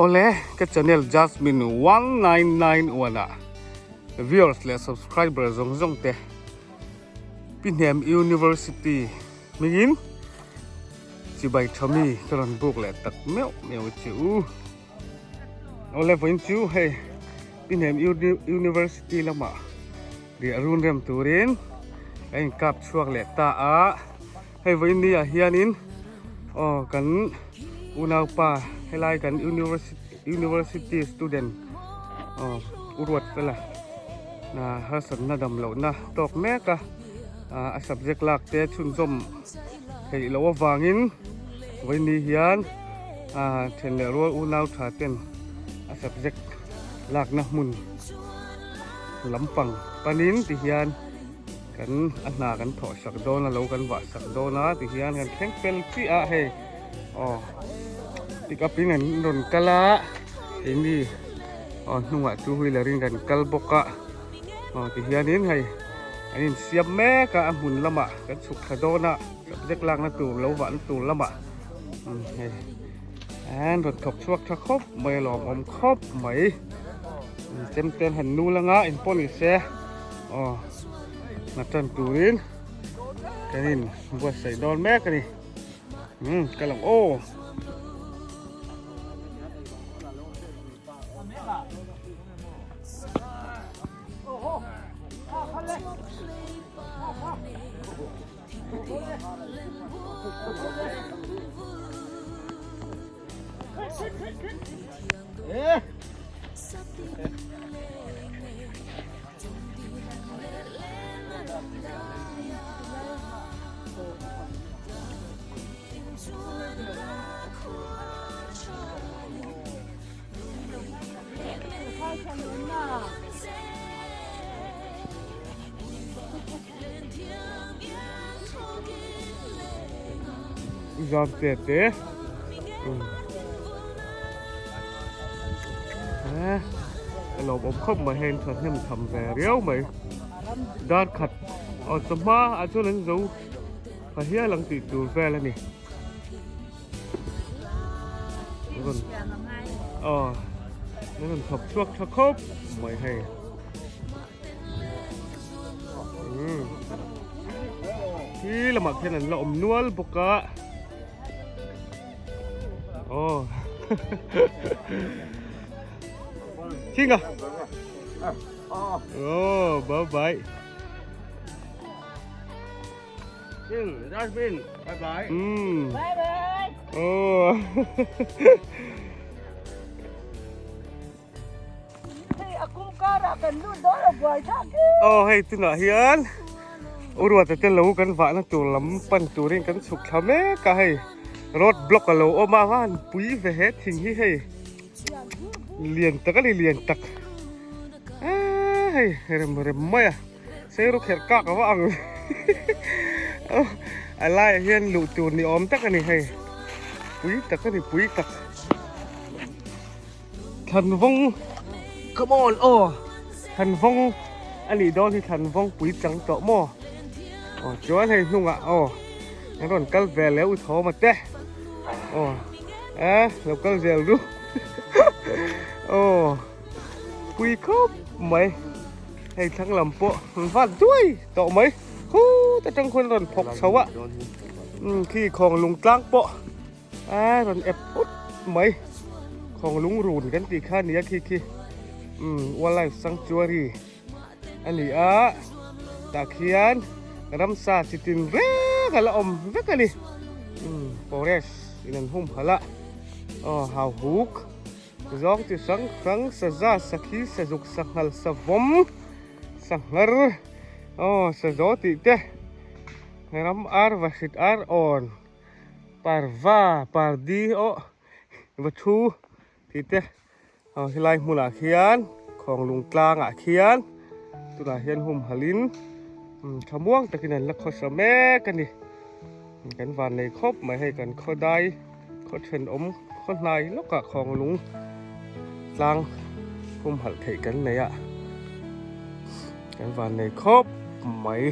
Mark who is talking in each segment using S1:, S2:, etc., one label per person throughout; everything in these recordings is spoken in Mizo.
S1: Awle ka channel Jasmine 1991 ah viewers leh subscriber zawng zawng te Pi Hnem University hmingin chibai tha mi ka rawn buk leh tak meuh meuh che u. Awle vawiin chu hei Pi Hnem University lamah riah run rem turin ka inkap chhuak leh ta a. Hei vawiin ni ah hianin aw kan unaupa helai kan university student aw u ruat fela harsatna dam lohna tawk mek a a subject lak te chhunzawm theih loh avangin vawiin ni hian then leh rual unau tha ten a subject lakna hmun lampang panin ti hian. Kan a hna kan thawh sak dawn a lo kan vah sak dawn a ti hian kan thleng fel chiah a hei aw pick up in an rawn kal a keini aw hnungah two wheeler in kan kal bawk a aw ti hianin hei an insiam mek a a hmun lamah kan chhuk thla dawn a subject lakna tur lo vahna tur lamah hei an rawn thawk chhuak tha khawp mai a lawmawm khawp mai chemte an han nul anga engpawh ni se. Aw hna tan turin kan in buatsaih dawn mek a ni umm ka lang aw. Zam te te a lawm awm khawp mai hei an thahnem tham ve riau mai dar khat aw chawhma ah chuan an zo pha hial ang tih tur vel a ni aw an rawn thawk chhuak tha khawp mai hei. Khi lamah khian an la awm nual bawk a aw Thinga oh bye bye
S2: Thing Jasmine bye bye
S1: bye bye oh Aw hei tunah hian Uruata te lo kan vahna tur lam pan turin kan chhuk thla mek a hei road block a lo awm a van pui ve he thing hi hei lian tak a ni lian tak eee hei rem rem mai a seiru kherh kak a va ang a laiah hian luh tur ni awm tak a ni hei pui tak a ni pui tak. Thlanvawng come on aw Thlanvawng a nih dawn hi Thlanvawng pui chang tawh maw aw chuan hei hnungah aw an rawn kal ve leh u thawm a te aw eh lo kal zel ru aw pui khawp mai hei thlang lam pawh an vat duai tawh mai khut atang khuan a rawn phawk chho a khi khawng lung tlang pawh. A rawn ep put mai khawng lungrun kan tih kha nia khi khi umm wildlife sanctuary a ni a tah khian ramsa chi tin reng a la awm vek a ni umm forest in an hum halh a aw hauhuk zawng chi hrang hrang saza sakhi sazuk sanghal savawm sanghar aw sazaw tih te ram ar vahrit ar awn. Parva pardi aw va thu tih te aw helai hmunah khian khawnglung tlangah khian tunah hian humhalh in thamuang takin an la khawsa mek a ni kan van nei khawp mai hei kan khaw dai khaw thenawm khaw hnai lawkah khawnglung tlang humhalh theih kan nei a kan van nei khawp mai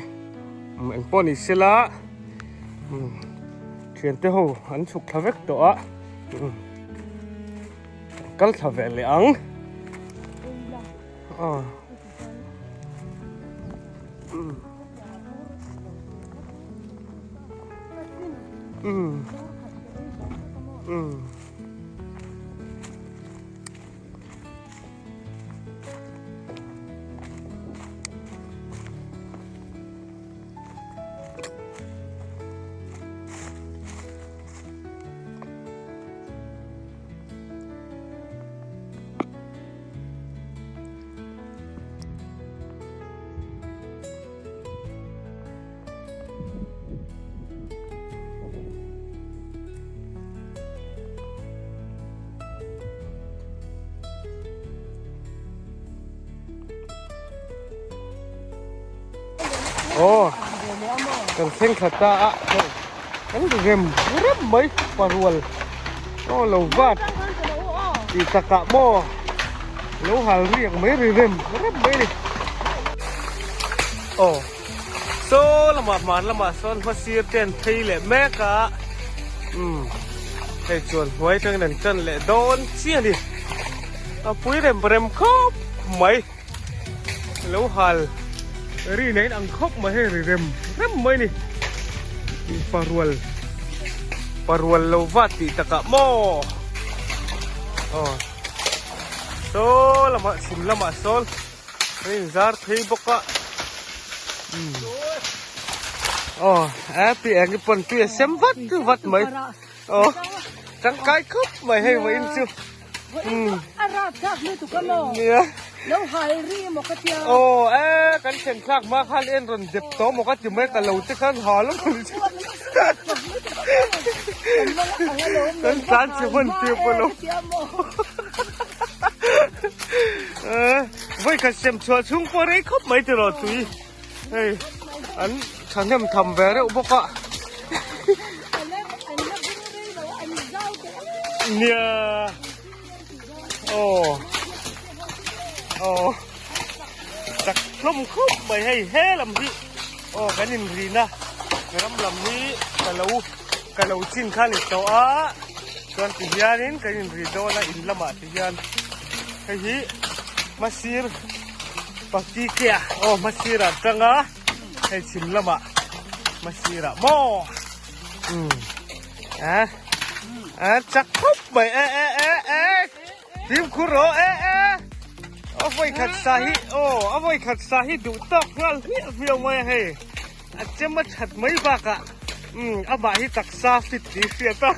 S1: engpawh ni sela. Thiante ho an chhuk thla vek tawh a. Kal thla ve leh ang. Aw. Um. Um. Aw kan thleng thla ta a kan rem rem mai parual aw lo vat tih takah maw lo hal riak mai ri rem rem mai a ni aw saw lamah hman lamah sawn hmasir te an phei leh mek a umm hei chuan hnuai atangin an tan leh dawn chiah a ni a pui rem rem khawp mai lo hal ri nen ang khawp mai hei ri rem rem mai a ni parual parual lo vat tih takah maw aw saw lamah chhim lamah sawn a inzar phei bawk a umm aw a pi eng hi pawn tui a sem vat vat mai aw tangkai khawp mai hei vawiin chu umm
S3: a rap thlak lutuk a maw
S1: nia
S3: lo hal ri emaw ka tia
S1: aw e kan thlen thlak hma khan en rawn dep tawh maw ka ti mai ka lo te khan hal a kan tlan chhe hman tir pawh lo Vawi khat sem chhuah chhung pawh rei khawp mai tiraw tui hei an thahnem tham ve reuh bawk a nia aw aw chak hlawm khawp mai hei he lam hi aw kan inrina ram lam hi ka lo ka lo chin kha a ni tawh a chuan ti hianin kan inri dawn a in lamah ti hian hei hi hmasir paki te a aw hmasir ah tang a hei chhim lamah hmasir ah maw umm a a chak khawp mai e e e e fimkhur rawh e e a vawi khat sa hi aw a vawi khat sa hi duh tawk nghal hmiah hmiah mai a hei. A chem a that mai bakah umm amah hi taksa fit tih hriat a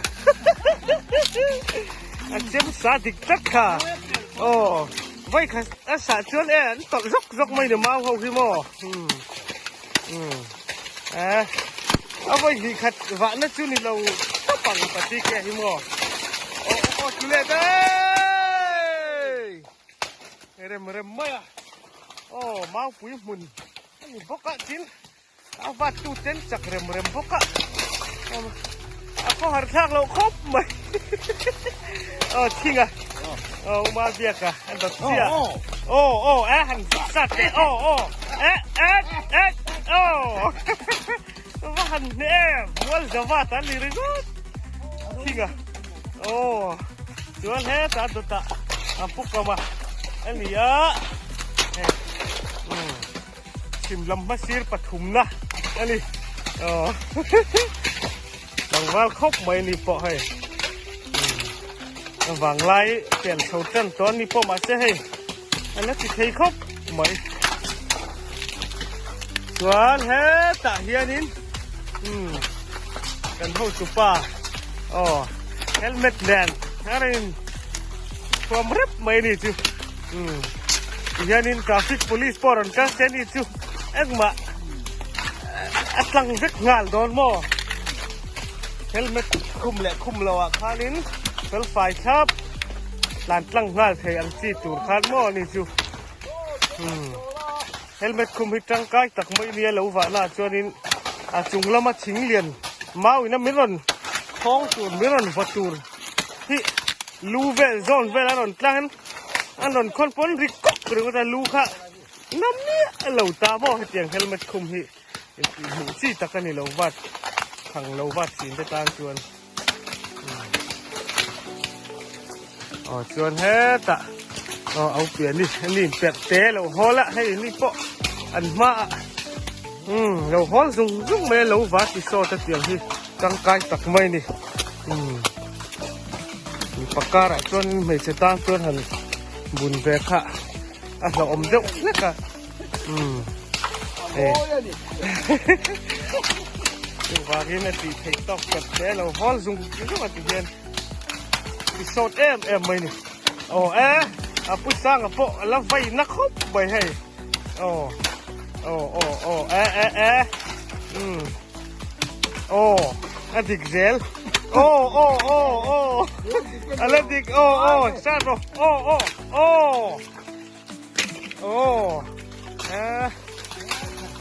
S1: a chem sa dik tak kha aw vawi khat a sah chuan e an tawlh zawk zawk mai ni mau ho hi maw umm umm eh a vawi hnih khat vahna chu ni lo tawp ang pati ke hi maw aw aw aw tule daih rem rem mai a aw maupui hmun. A ni bawk a tin a vat tu ten chak rem rem bawk a a khaw har thlak loh khawp mai aw thing a aw uma biak a an dawt chiah aw aw e han sat teh aw aw e e e aw va han hne em mual zava ta ni ringawt thing a aw chuan hetah dawtah a pu kam a a ni a hei umm chhim lam hmasir pathumna a ni aw tlangval khawp mai a ni pawh hei umm a vanglai pian chho tan tawh a ni pawh mahse hei a la ti thei khawp mai chuan hetah hianin umm kan hotu pa aw helmet nen a rawn thuam rep mai a ni chu umm tihianin traffic police pawh a rawn kal se a ni chu engmah a tlang vek nghal dawn maw helmet khum leh khum loh ah khanin fel fai thlap. Tlan tlang nghal thei ang chi tur khan maw ani chu umm helmet khum hi tangkai tak mai nia lo vah na chuanin a chung lama thing lian mau ina min rawn khawng tur min rawn va tur hi lu vel zawn vel a rawn tlang in an rawn khawn pawn ri kawk ringawt a lu kha ngam miah lo ta maw hetiang helmet khum hi intihhmuh chi tak a ni lo vat thang lo vat thin te tan chuan. Aw chuan hetah aw au pian hi a ni perh te lo hawl a hei ni pawh an hmaah umm lo hawl zung zung mai a lo va ti sawt a tiang hi tangkai tak mai a ni umm mipa karah chuan hmeichhe tan chuan han bun ve kha a hlauhawm deuh hlek a umm hei chuvangin a tih theih tawk perh te lo hawl zung zung a ti hian. I sawt em em mai ni. Aw e, a pu sanga pawh a la vai na khawp mai hei. Aw, aw, aw, aw, e, e, e. Um. Aw, a dik zel. Aw, aw, aw, aw. A la dik, aw, aw, sat rawh. Aw, aw, aw. Aw, e.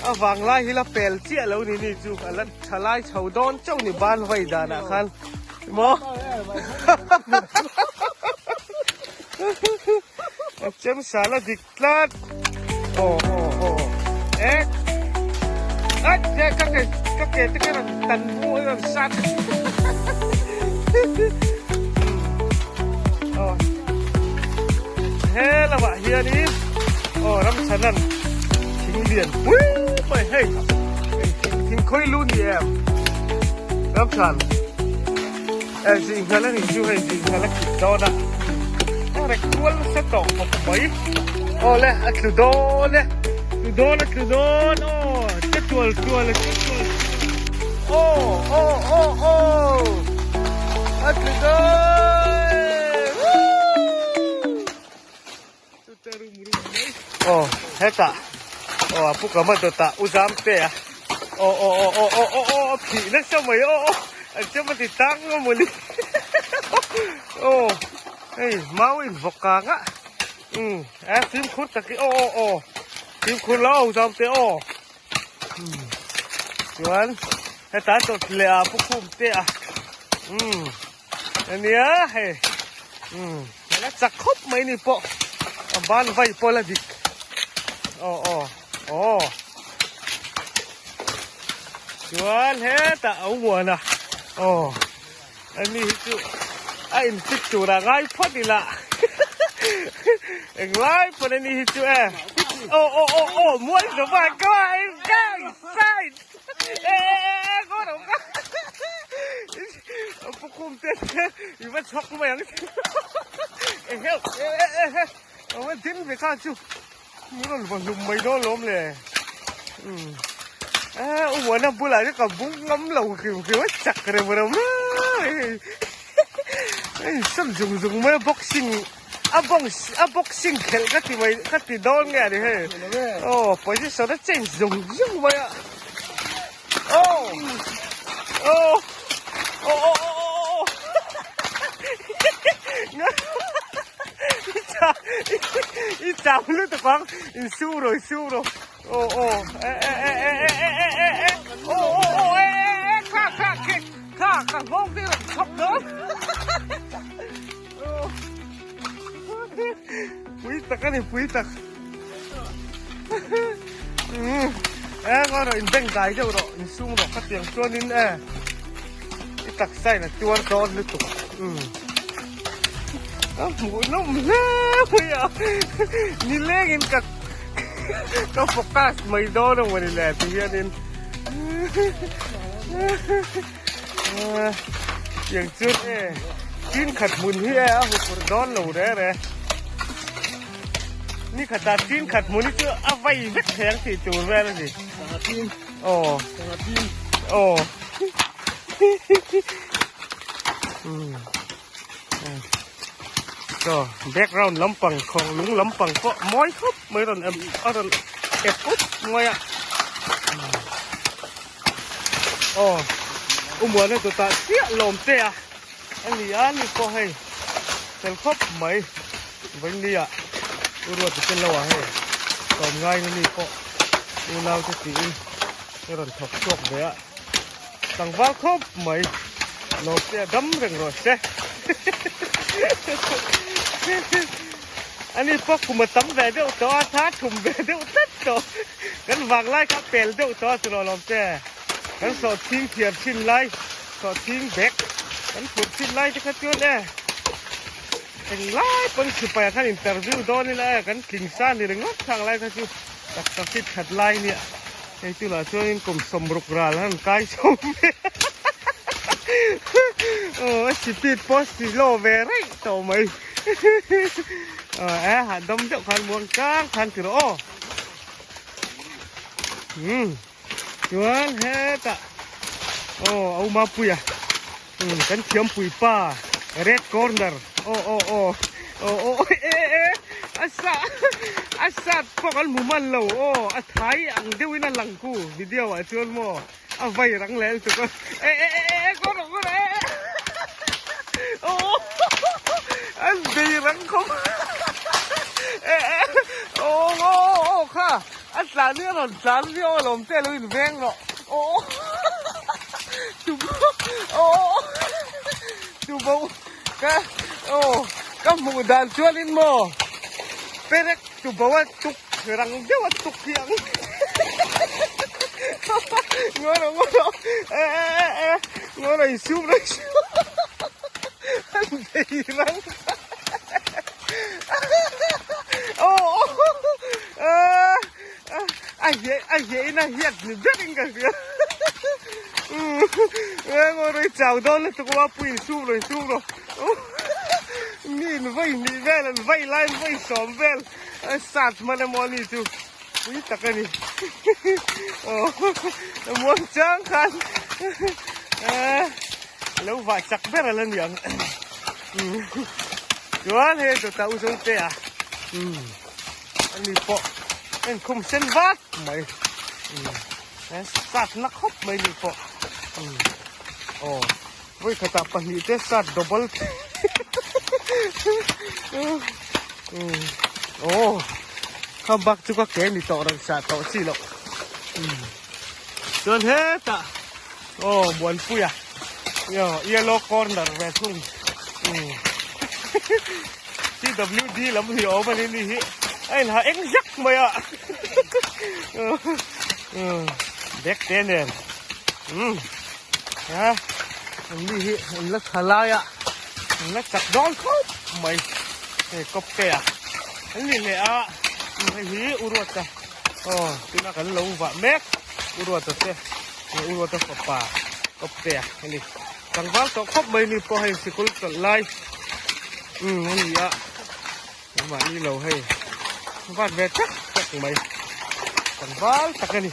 S1: A vang lai hi la pel chiah lo ni ni chu a la tha lai chho dawn chauh ni ban vai danah khan maw a chem sal a dik tlat aw aw aw e a che ka ke ka ke te ka rawn tan mu a rawn sat aw he lamah hianin aw ramchhanan thing lian pui mai hei thing khawi lu ni em ramchhan eh zing nghal a nih chu hei zing nghal a kit dawn a a rek kual nasa tawh khawp mai aw le a tlu dawn e tlu dawn a tlu dawn aw che tual tual a che tual aw aw aw aw a tlu dawn Aw hetah aw a pu kama dawtah u zam te a aw aw aw aw aw aw aw a phih nasa mai aw aw an chem a ti tang a mawni aw hei mau in vawk kang a umm a fimkhur tak hi aw aw aw fimkhur lo u zam te aw umm chuan hetah dawt leh a pu khum te a umm ania hei umm. Hmel a chak khawp mai ni pawh a ban vai pawh la dik aw aw aw chuan hetah a uan a aw ani hi chu a in fit tur a ngai phawt ila englai pawn ani hi chu e aw aw aw aw mual zawh a ka inside e e e e ka Pu khum te i va chhawk mai ang eheu e e e e a va ding ve kha chu min rawn va hlum mai dawn lawm le um e u muana bulah hian ka bung ngam lo hrim hrim a chak rem rem mai a insawm zung zung mai a boxing a box a boxing khelh ka ti mai ka ti dawn nge a ni hei aw position a change zung zung mai a. Oh! Oh! Oh oh oh oh oh! I chau lutuk ang in su ro in su ro oh oh eh eh eh eh eh eh eh eh eh oh oh oh eh eh eh kha kha khe kha kha nghawng te rawn chhawk dawn pui tak a ni pui tak E ngaw rawh in beng dai deuh rawh in sum rawh ka tiang chuanin e i taksa in a tuar dawn lutuk umm a hmuh nawm hle mai a nileng in ka ka focus mai dawn a mawni le ti hianin tiang chuan e tin khat hmun hi e a huphurh dawn lo re re. Ni khatah tin khat hmun hi chu a vai vek thei ang tih tur vel a ni.
S2: Sangha tin.
S1: Aw.
S2: Sangha tin.
S1: Aw. Hmm. So, background lampang khawng lung lampang pawh mawi khawp mai rawn em a rawn ep up mawi a. Aw. Umuana dawtah chiah lawm te a. A ni a ni pawh hei fel khawp mai vawinia u ruat te lo ah hei sawm ngai na mi pawh unau te tiin i rawn thawk chhuak ve a tlangval khawp mai lawm te a dam reng rawh se ani pawh kum a tam ve deuh tawh a tha thum ve deuh tlat tawh kan vanglai kha pel deuh tawh a tiraw lawm te kan sawhchhing thiar thin lai. Sawhching bag kan phurh thin lai te kha chuan e Englai pawn sipai ah khan interview dawn ila e kan tling sa ni ringawt khang lai kha chu taksa fit that lai nia hei tunah chuanin kum sawmruk ral han kai chho ve aw a speed pawh slow ve reng tawh mai aw e hahdam deuh khan muang chang khan ti rawh aw umm chuan hetah aw a uma puia. Umm kan thiampui pa red corner aw aw aw aw aw e e a sa a sat pawh kan hmu man lo aw a thai ang deuhin a lang ku video ah chuan maw a vai rang leh lutuk a e e e e kawr rawh kawr rawh e e aw an bei rang khawp e e aw aw aw kha a tlan hi a rawn tlan viau alawm te lo inveng rawh. Tubo ka aw ka hmuh dan chuanin maw perek tubo a tuk rang deuh a tuk hi ang ngaw rawh ngaw rawh e e e e ngaw rawh insum rawh insum an bei rang aw aw a hiah a hiahin a hiat ni berin ka hria umm rei chau dawn lutuk a pui insum rawh insum rawh mi in vawi hnih vel an vawi lai an vawi sawm vel a sat hman emaw ani chu pui tak a ni aw muang chang khan lo vah chak ber a la ni ang chuan hei dawtah u Zote a umm. Ani pawh en khum sen vat mai umm sat na khawp mai ni pawh umm aw vawi khatah pahnih te sat double umm aw kha bak chu ka ke ni tawh reng sah tawh chi loh umm chuan hetah aw Muanpuia yellow corner ve thung umm. CWD lam hi awm a ni ni hi a inha eng zak mai a bag te nen umm a an ni hi an la tha lai a an la chak dawn khawp mai hei kawp te a an ni leh a hei hi uruata aw tuna kan lo vah mek uruata te uruata fapa kawp te a ani. Tlangval tawh khawp mai ni pawh hei sikul chawlh lai umm a ni a mahni lo hei vat ve tak tak mai tlangval tak a ni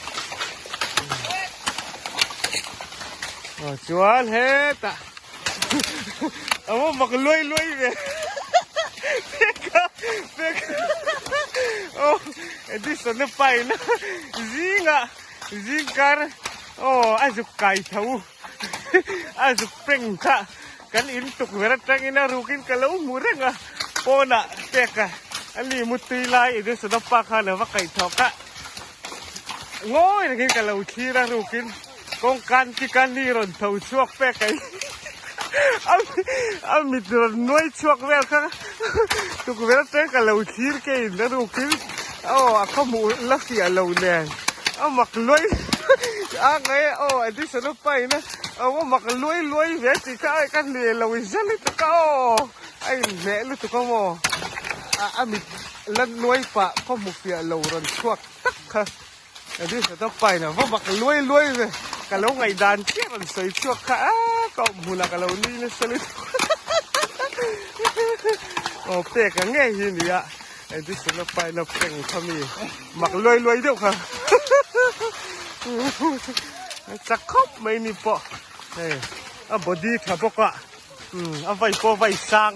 S1: aw chuan hetah a va mak luai luai ve peka peka aw edison a paina zingah zingkar aw a zuk kai tho. A zuk peng kha kan in tukverh atangin a rukin ka lo hmu reng a, pawnah pek a a li mutui lai Edison-a pa khan a va kaih thawk a, ngawi rengin ka lo thlir a rukin kawngkan ki ka ni rawn tho chhuak pek a a mit rawn nuai chhuak vel kha tukverh atang ka lo thlir keiin a rukin aw a khaw hmuh la fiah lo nen. A mak luai a ngai aw addition a pain a aw a mak luai luai ve tih kha ka hne lo i zia lutuk a aw a inhmeh lutuk a maw a a mit la nuai pah khaw hmu fiah lo rawn chhuak tak kha addition a pain a va mak luai luai ve ka lo ngaihdan chiah rawn sawi chhuak kha a ka awm hmunah ka lo nui nasa lutuk aw pek ang ngei hi nia. Edison a paina peng kha mi mak luai luai deuh kha chak khawp mai ni pawh hei a body tha bawk a a vai pawh vai sang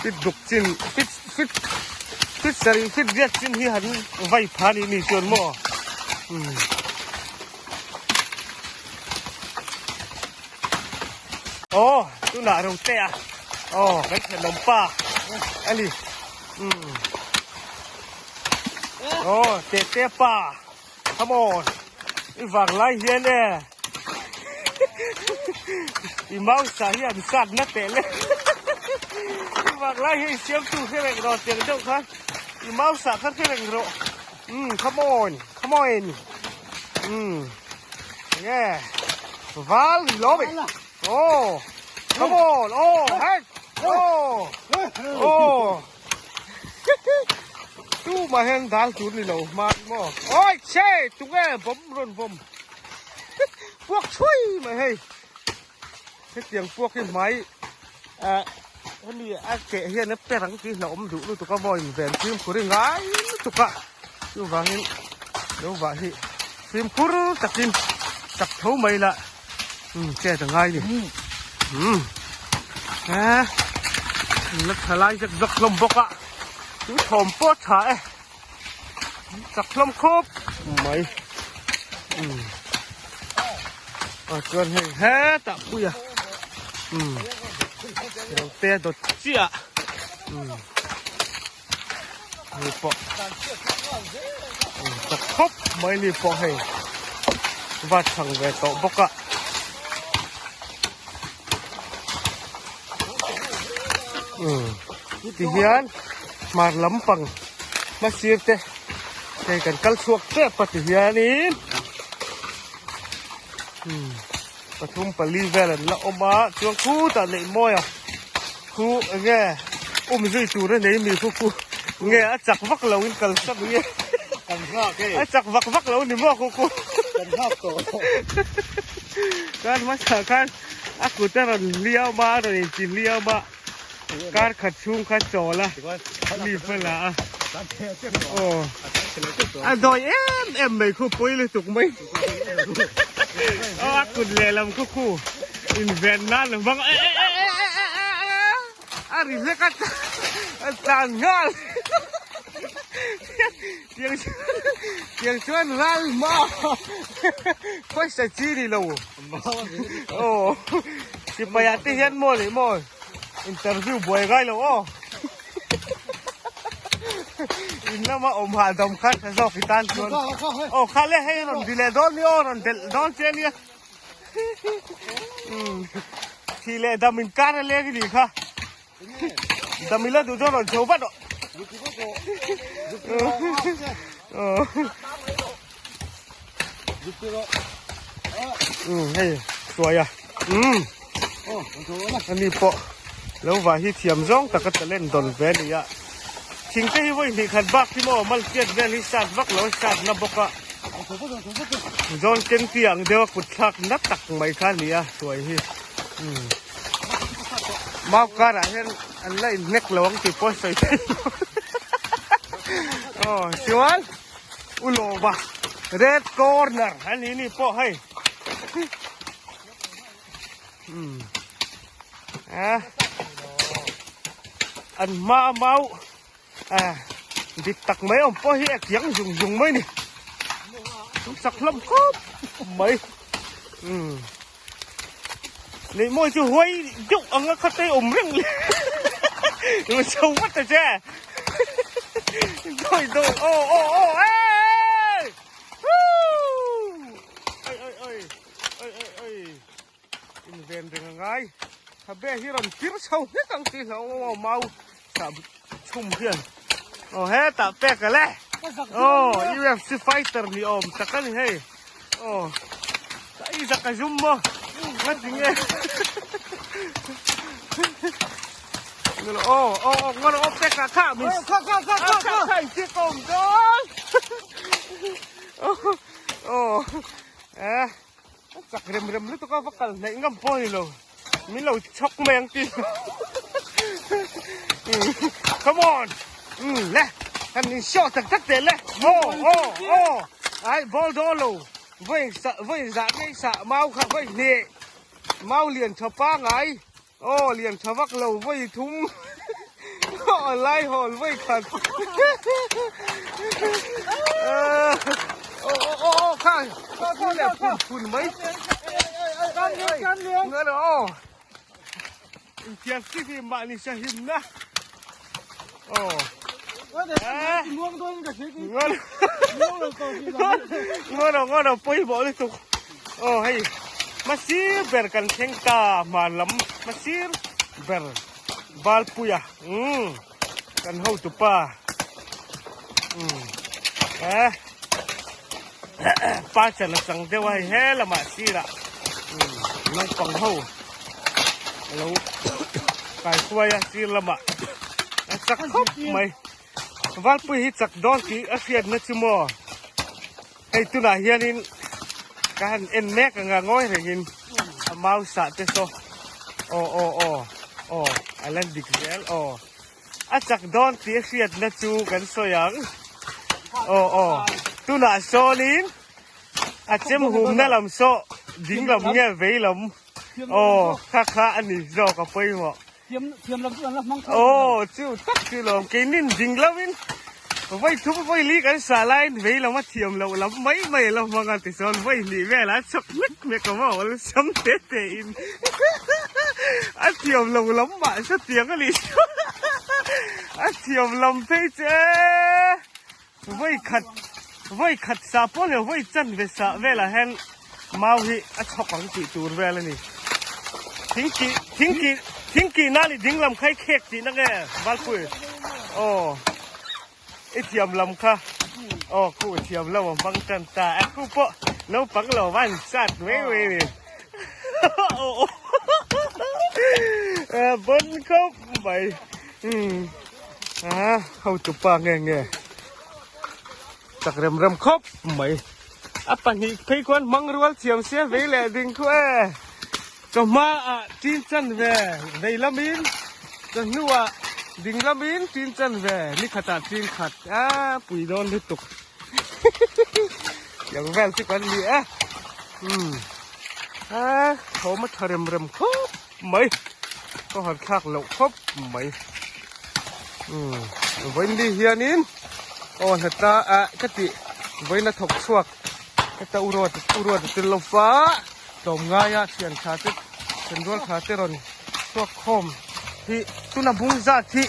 S1: fit duk chin fit fit fit sarih fit riat chin hi han vai pha ni ni chuan maw. Aw tunah ro te a aw kan thenawm pa a ni umm aw te te pa come on i vang lai hian e i mau sa hi an sat na teh le i vang lai hian i siam tu hre reng rawh tiang deuh khan i mau sa kha hre reng rawh umm come on come on umm yeah. Val ni lo mai. Oh. Come on. Oh. Hey. Oh. Oh. Tu mah hian dal tur ni lo hma maw. Oi che tunge bawm rawn vawm. Puak thui mai hei. Hetiang puak hi hmai ah hemi a keh hian a per ang tih hlauhawm duh lutuk a maw inven fimkhur hi ngai lutuk a chuvangin lo vah hi fimkhur takin chak tho mai la umm chet a ngai ni umm he la tha lai zek zawk hlawm bawk a chu thawm pawh a tha e. Chak hlawm khawp mai umm ah chuan hei hetah pui a umm lo te dawt chiah umm hei pawh umm chak khawp mai ni pawh hei va chhang ve tawh bawk a. Umm tihian hmar lampang hmasir te hei kan kal chhuak tep a tihianin umm pathum pali vel an la awm a chuan khutah neih mawi a khu enge um zui tur a nei mi khu khu nge a chak vak lo in kal sak nge a chak vak vak lo ni maw khu khu. Kar hmasa khan a kut a rawn hliam a, a rawn inti hliam a, kar khat chhung kha chawl a, mi hma la a, aw a dawi em em mai khu pawi lutuk mai, aw a kut lehlam khu khu inven nan a hmang a, e e e e e e e a ri hlek a a tlan nghal tiang tiang chuan ral hma pawisa chi ni lo aw sipai ah te hian maw leh maw interview buai ngai lo aw in lama awm hahdam kha tha zawk i tan chuan aw kha le hei rawn ti leh dawn ni aw rawn delh dawn che ania Thih leh dam in kar a leng anih kha. Dam ila duh dawn rawn chho vat rawh. Um hei suai a. Um ani pawh lo vah hi thiam zawng taka talent dawn ve a ni a. Thing te hi vawi hnih khat bak hi maw maltiat vel hi sat vak lo a sat na bawk a. Zawn ken pi ang deuh a kut thlak na tak mai kha a ni a suai hi. Umm mau karah hian an la inhnek lo ang tih pawh a sawi thei lo. Aw chuan ulawma red corner a ni ni pawh hei. Umm a an hma a mau a dik tak mai awm pawh hi a kiang zung zung mai ni chu chak hlawm khawp mai umm neih mawi chu huai deuh anga kha te awm reng le lo chho vat ta che dawi dawi aw aw aw ei woo oi oi oi oi oi oi inven reng a ngai khabe hi rawn tir chho hlek ang tih hlauh aw mau sah chhum hian aw hetah pek a le aw UFC fighter ni awm tak a ni hei aw ka i zak a zum maw nga ti nge aw aw aw ngaw aw pek a kha min kha kha kha kha kha kha in ti kawm dawn aw eh A chak rem rem lutuk a va kal hnaih ngam pawh a ni lo min lo chhawk mai ang tih come on umm le han in show tak tak teh le aw aw aw ai ball dawn lo vawi vawi zah ngei sah mau kha vawi hnih mau lian tha pangai Aw lian tha vak lo vawi thum aw lai hawl vawi khat aw aw aw aw kha thu leh phun phun mai nge lo aw inthiar si hi mahni sa him na aw ngaw lo ngaw lo pawimawh lutuk aw hei hmasir ber kan thleng ta hman lam hmasir ber Valpuia umm kan hotu pa umm eh pa chan a chang deuh a hei he lamah sirah. Naupang ho a lo kai hruai a sir lamah a chak khawp mai. Valpui hi chak dawn tih a hriatna chu maw hei tunah hianin ka han en mek anga ngawi rengin a mau sah te saw aw aw aw aw a lan dik zel aw a chak dawn tih a hriatna chu kan sawi ang aw aw tunah sawnin a chem humna lam saw ding lam nge vei lam aw kha kha a ni zawk a pawimawh. Aw chu tak chu lawm keinin ding lovin vawi thum vawi li kan sah laiin vei lam a thiam loh lam mai mai a lo hmang a tichuan vawi hnih velah a chhawk hmek hmek a maw awlsam te te in a thiam lo lam mah hre tiang a nih chu a thiam lam phei che vawi khat vawi khat sah pawh leh vawi chanve sah velah hian mau hi a chhawk ang tih tur vel a ni. Thingkih thingkih thingkih nan i ding lam kha i khek tih na nge Valpui? Aw i thiam lam kha aw khu thiam lo a hmang tan ta a khu pawh naupang lo va an chat mai mai a ni. Aw bon khawp mai umm a hotupa nge nge. Chak rem rem khawp mai. A pahnih phei khuan hmang rual thiam sia vei leh ding khu e. Chawhma ah tin chan ve vei lamin chawhnu ah ding lamin tin chan ve ni khatah tin khat a pui dawn lutuk. Yang vel chu kan ni e. Umm a thawm a tha rem rem khawp mai. Ka han thlak loh khawp mai. Umm vawiin hianin aw hlata ah ka tih vawiin a thawk chhuak heta u ruat u ruat a tel lo va tlawmngaia thian tha te thian rual tha te rawn chhuak khawm hi tuna bung zat hi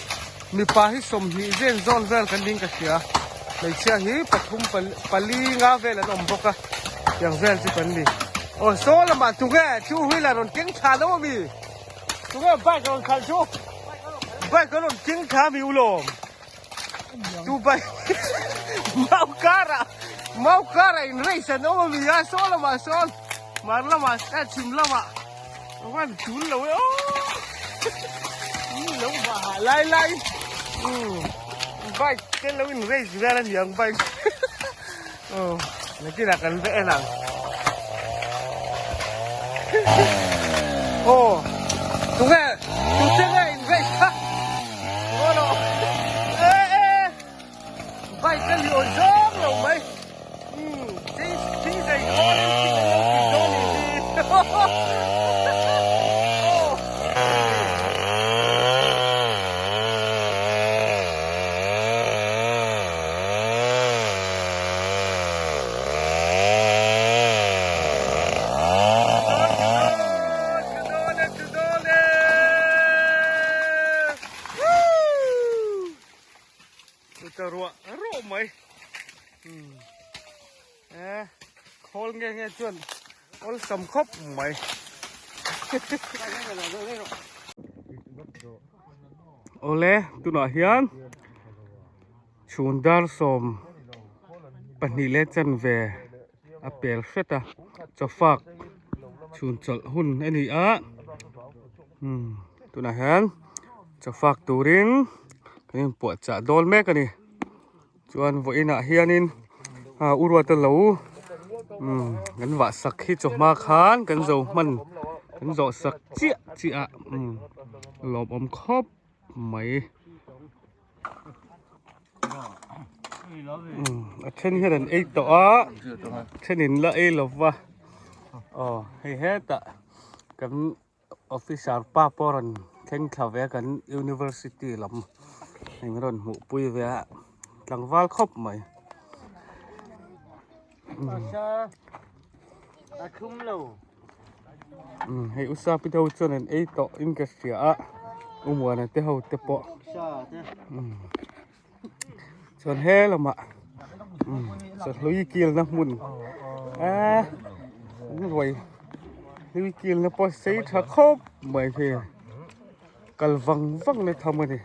S1: mipa hi sawmhnih zen zawn vel kan ding ka hria hmeichhia hi pathum pali nga vel an awm bawk a tiang vel chu kan ni aw saw lamah tunge two wheeler rawn keng thla lo ami tunge bike rawn khalh chu bike a rawn keng thla ami ulawm tu bike mau kara mau kara in race an awm ami a saw lamah sawn mar lamah a chhim lamah Wan tul lo e aw lo va ha lai lai bike te lo in race vel a niang bike aw nakinah kan va en ang aw tunge tute nge in race kha ngaw e e bike a liawn zawng lo mai. Ta ruah ruah mai e khawl nge nge chuan awlsam khawp mai awle tunah hian chhun dar sawm pahnih leh chanve a pel hret a chawfak chhun chawlh hun a ni a tunah hian chawfak turin kan inpuahchah dawl mek a ni chuan vawiinah hianin ah u ruata lo umm kan vah sak hi chawhma khan kan zo hman kan zawh sak chiah chiah a umm lawmawm khawp mai umm a then hian an ei tawh a thenin la ei lo va aw hei hetah kan. Officer pa pawh rawn thleng thla ve a kan university lam eng rawn hmuh pui ve a tlangval khawp mai. Hei u sapi te ho chuan an ei tawh in ka hria a u muana te ho te pawh chuan he lamah sahlui kilna hmun eee an ruai hlui kilna pawh sei tha khawp mai hi kal vang vang na tham a ni.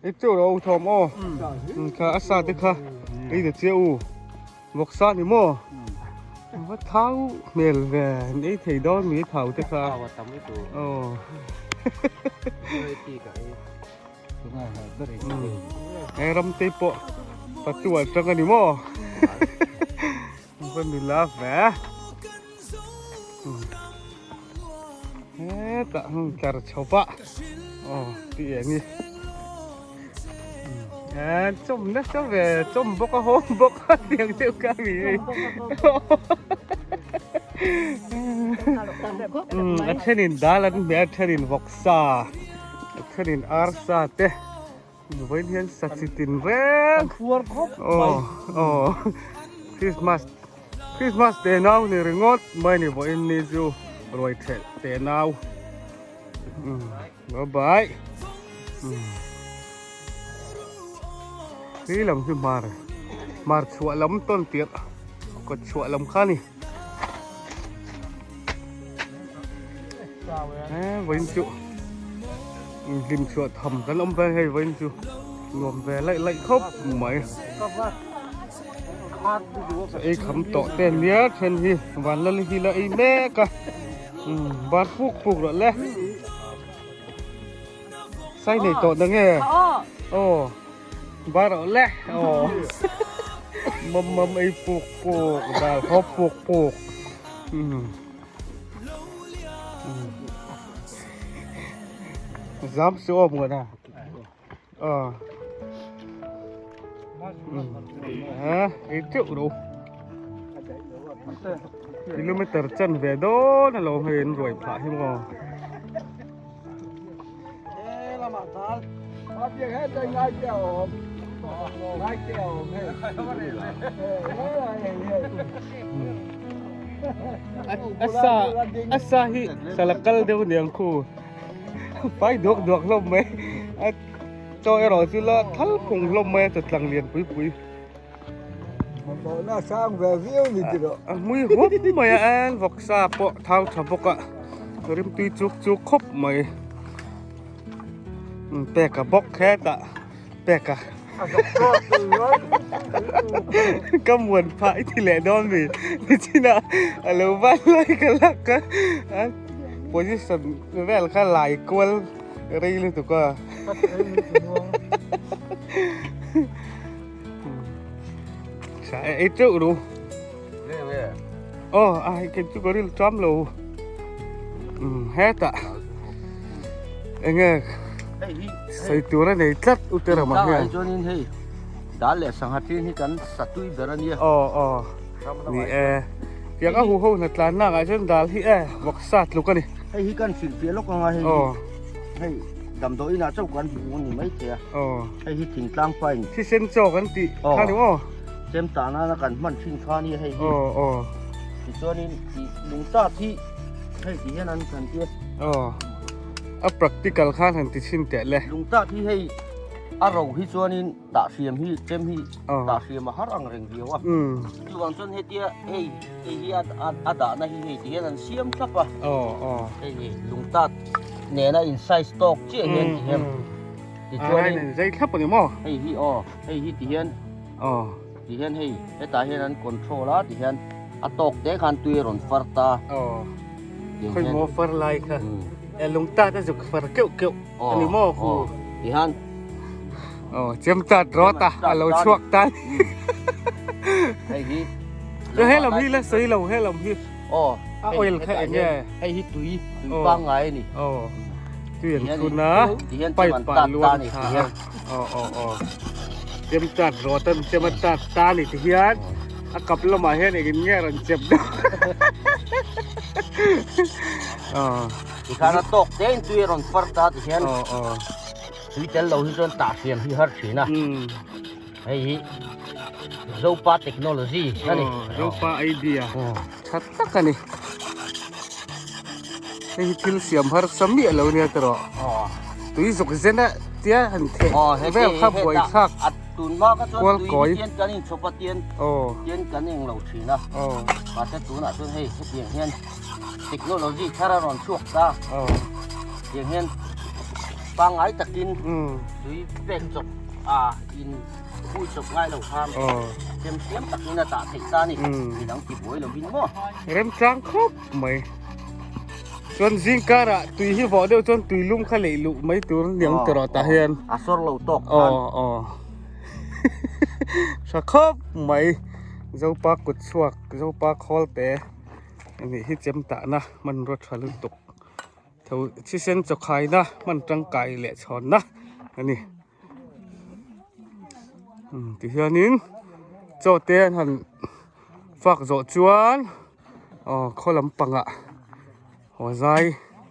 S1: I chu ro thawm aw kha a sa te kha ei ta che u vawksa ni maw va thau hmel ve an ei thei dawn mi thau te kha aw he ram te pawh patu atang ani maw va nula ve hetah hmun tlar chho pah aw tih eng hi eh chawm nasa ve chawm bawk a hawm bawk a tiang deuh kha a ni hei a thenin dal an hmeh a thenin vawksa a thenin arsa te Vawiin hian sa chi tin reng aw aw Christmas Christmas te nau ni ringawt mai ni vawiin ni chu ruai thelh te nau bye bye khi lam hi hmar hmar chhuah lam tawn tirh kawt chhuah lam kha ni vawiin chu hlim chhuah tham kan awm ve hei vawiin chu nuam ve laih laih khawp mai ei kham tawh te nia then hi van la hi la ei mek a bar puk puk rawh le sai nei tawh na nge aw Ba rawh le aw mâm mâm ei puk puk dal hawp puk puk zam su awm ngawt a aw ei teuh ro kilometer chan ve dawn alo hei an ruai phah hi maw. A sa hi sala kal deuh niang khu fai duak duak hlawm mai a chaw erawh chu la thal phung hlawm mai a chawtlang lian pui pui a hmui hup mai a en vawksa pawh thau tha bawk a rimtui chuk chuk khawp mai. Peka bawk hetah peka ka muan phah i ti leh dawn mi nichinah a lo van lai ka lak a position vel kha lai kual rei lutuk a sa ei teuh ru aw a hei kei chu ka ril ṭam lo hetah enge sawi tur a nei tlat u te ramah hian
S2: chuanin hei dal leh sangha ṭin hi kan sa tui ber a nia
S1: aw aw ni e tiang a hu ho hna tlan nak ah chuan dal hi e vawksa tluk a ni
S2: hei hi kan hrilhfiah lawk anga hei hi hei damdawi inah chauh kan hmu a ni maithei a hei hi thingtlang pain
S1: thisen chaw kan tih kha ni maw
S2: Chem tah nana kan hman thin kha nia hei hi.
S1: Aw aw.
S2: Tichuanin ih lungtat hi hei ti hian an kan tia.
S1: Aw. A practical khan han ti chhin teh le.
S2: Lungtat hi hei a ro hi chuanin tah hriam hi chem hi tah hriam a har ang reng viau a. Chuvang chuan hetia hei hei hi a dahna hi hei ti hian an siam thlap a.
S1: Aw aw.
S2: Hei hi lungtat nena in size tawk chiah hian ti hian.
S1: Tichuanin zai thlap a ni maw?
S2: Hei hi aw hei hi ti hian.
S1: Aw.
S2: Ti hian hei hetah hian an control a ti hian a tawk te khan tui a rawn far ta.
S1: Aw. Khawi maw far lai kha. E lung tat a zuk far keuh keuh a ni maw khu.
S2: Ti hian.
S1: Aw chem tat rawt a a lo chhuak ta.
S2: Hei hi.
S1: He lam hi la sawi lo he lam hi.
S2: Aw.
S1: A oil kha eng nge?
S2: Hei hi tui tui pangngai a ni.
S1: Aw. Tui an thun a. Pipe ah luang thla a. Aw aw aw chem chat rawt an chem a chat ta ni ti hian a kap lamah hian engin nge rawn chep deuh aw
S2: tikhan a tawk te in tui a rawn far ta ti hian
S1: aw aw
S2: tui tel lo hi chuan tah hriam hi har thin a hei hi zopa technology a ni
S1: zopa idea tha tak a ni hei hi thil siam harsa miah lo nia tawh tui zuk zen a tia han theh vel kha buai thlak
S2: tunhma kha chuan
S1: kual
S2: tui
S1: kawi
S2: hi tian kan inchhawp a tian tian kan eng lo thin a mahse tunah chuan hei hetiang hian technology thar a rawn chhuak ta tiang hian. Pangngai takin tui pek chawp a in hui chawp ngai lo khan chem siam takin a tah theih ta a ni. Midang ti buai lovin maw?
S1: Remchang khawp mai. Chuan zing karah tui hi vawh deuh chuan tui lum kha leih luh mai tur niang tawh rawh tah hian.
S2: A sawr lo tawk khan.
S1: Aw aw. Tha khawp mai. Zopa kut chhuak Zopa khawl te anih hi chem tahna hmanrua tha lutuk. Tho thisen chawkhaina hman tangkai leh chhawnna a ni. Tihianin chaw te an han fak zawh chuan aw khaw lampangah haw zai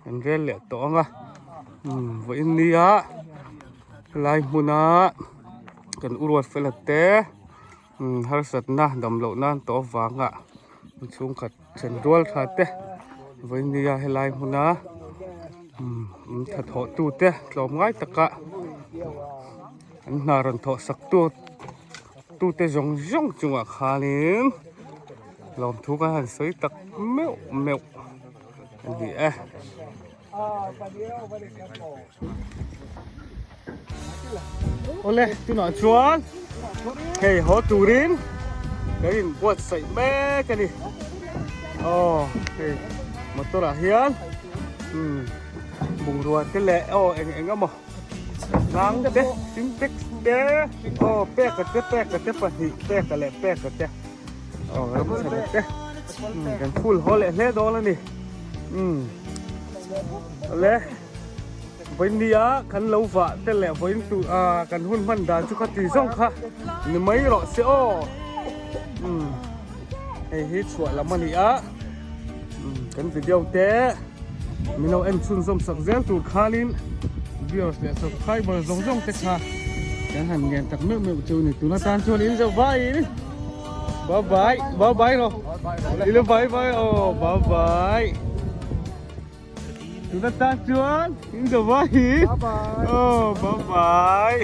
S1: an rel leh tawh ang a vawiin nia helai hmuna kan uruat fel a te harsatna damloh nan tawh avanga chhungkhat Then rual tha te vawinia helai hmuna in thathawh tu te tlawmngai taka an hna rawn thawh sak tu tu te zawng zawng chungah khanin lawmthu kan han sawi tak meuh meuh a ni e. Awle tunah chuan hei haw turin kan in buatsaih mek a ni aw hei motor ah hian umm bungrua te leh aw eng eng emaw tlang te sintex te aw peka te peka te pahnih peka leh peka te aw ramchhana te kan phul haw leh hle dawn a ni umm awle vawiin nia kan lo vah te leh vawiin tu ah kan hun hman dan chu kha ti zawng kha ni mai rawh se aw umm hei hi chhuah lam a ni a umm kan video te min lo en chhunzawm sak zel tur khanin viewers leh subscriber zawng zawng te kha kan han ngen tak meuh meuh chu ni tuna tan chuan in zo vaiin bye bye bye bye rawh ilo bye bye aw bye bye tuna tan chuan in zo vaiin aw bye bye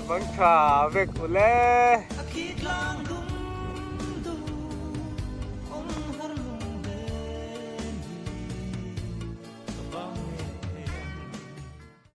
S1: bang tha vek ule.